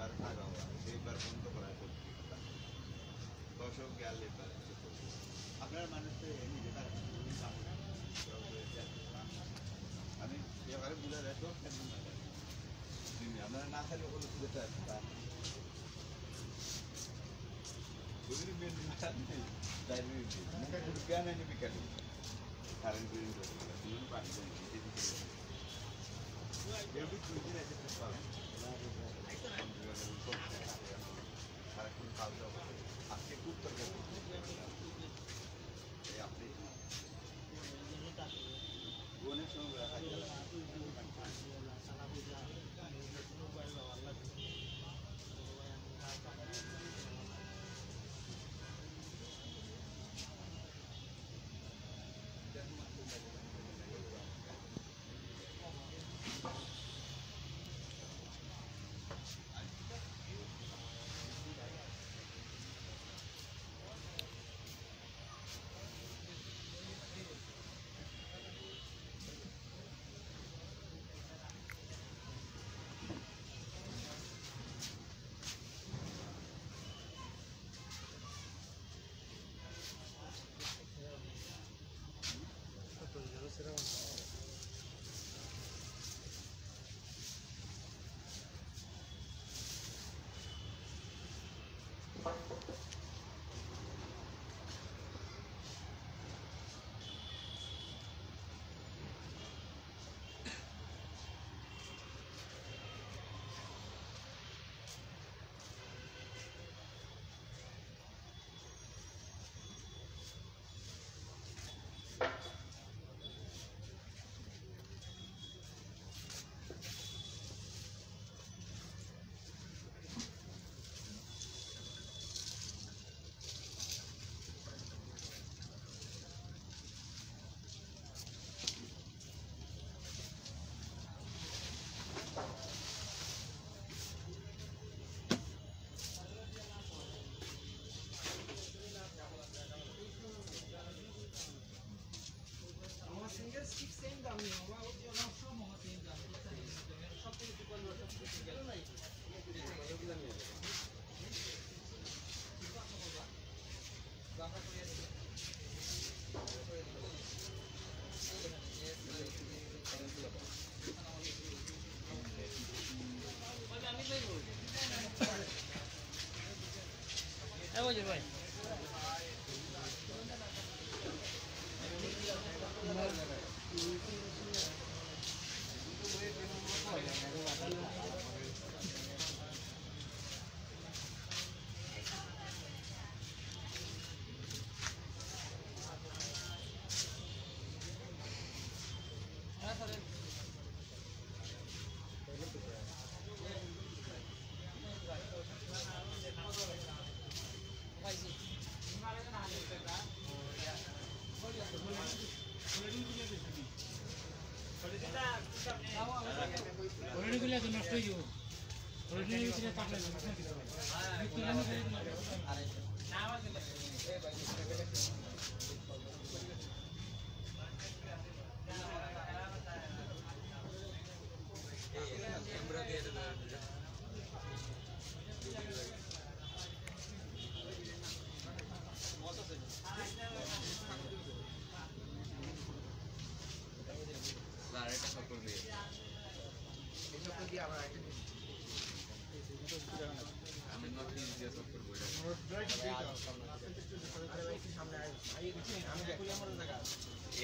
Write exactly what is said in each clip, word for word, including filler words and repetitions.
আর খাওয়া, সেইবার বন্ধ করা করতে। দর্শক গেল এবার। আপনার মানুষ তো এমনি বেকার আছে, কোনো কাম নাই। আমি এবারে বুঝা যায়, দশ একদিন না যায়। আপনারা না খাইলে ওগুলো খুঁজে চায় না। ওগুলি মেন মাথার নেই, ডাইরেক্ট নেই। মুখে কোনো জ্ঞান হয়নি বিকালে। কারেন্ট বিল করতে পারে, দুজন পানি দেন, এই দিকে। এমনি দুই দিন আছে, তো পাবেন। সারাক্ষণ খাওয়া দাওয়া করতে। আজকে খুব তরকারি করতে। এই আপনি অনেক সময় বেড়া খাই গেল। আমার সিঙ্গেল স্টিক সেম দাম নেই, আমার ওই যে আমার সব মহা সেম দাম, সব থেকে দুটো সব থেকে সিঙ্গেল নাই।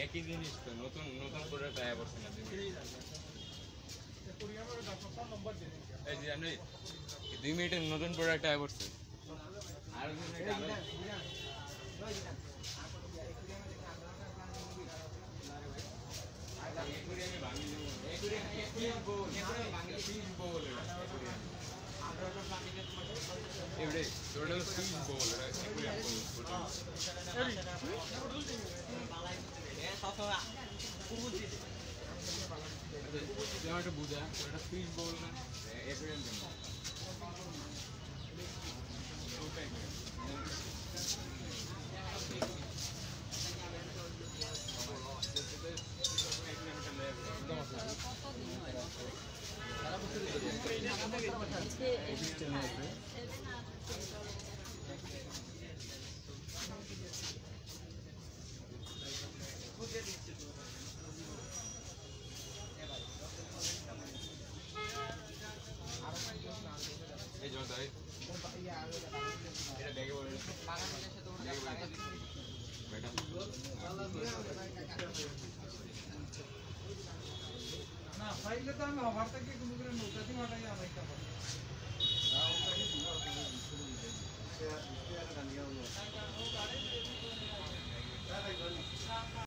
একই জিনিস তো, নতুন, নতুন প্রোডাক্ট আয়া পড়ছে না, দুই মিনিট। এই যে আপনি দুই মিনিটের নতুন প্রোডাক্ট আয়া পড়ছে। একটা বুঝা, ওটা ফিশ বোল না, অ্যাকুয়ারিয়াম কেন? না, চাইলে তো আমি হবার থেকে কোনো করে নৌকা দিয়ে মাঠাই আনাইতে পারি।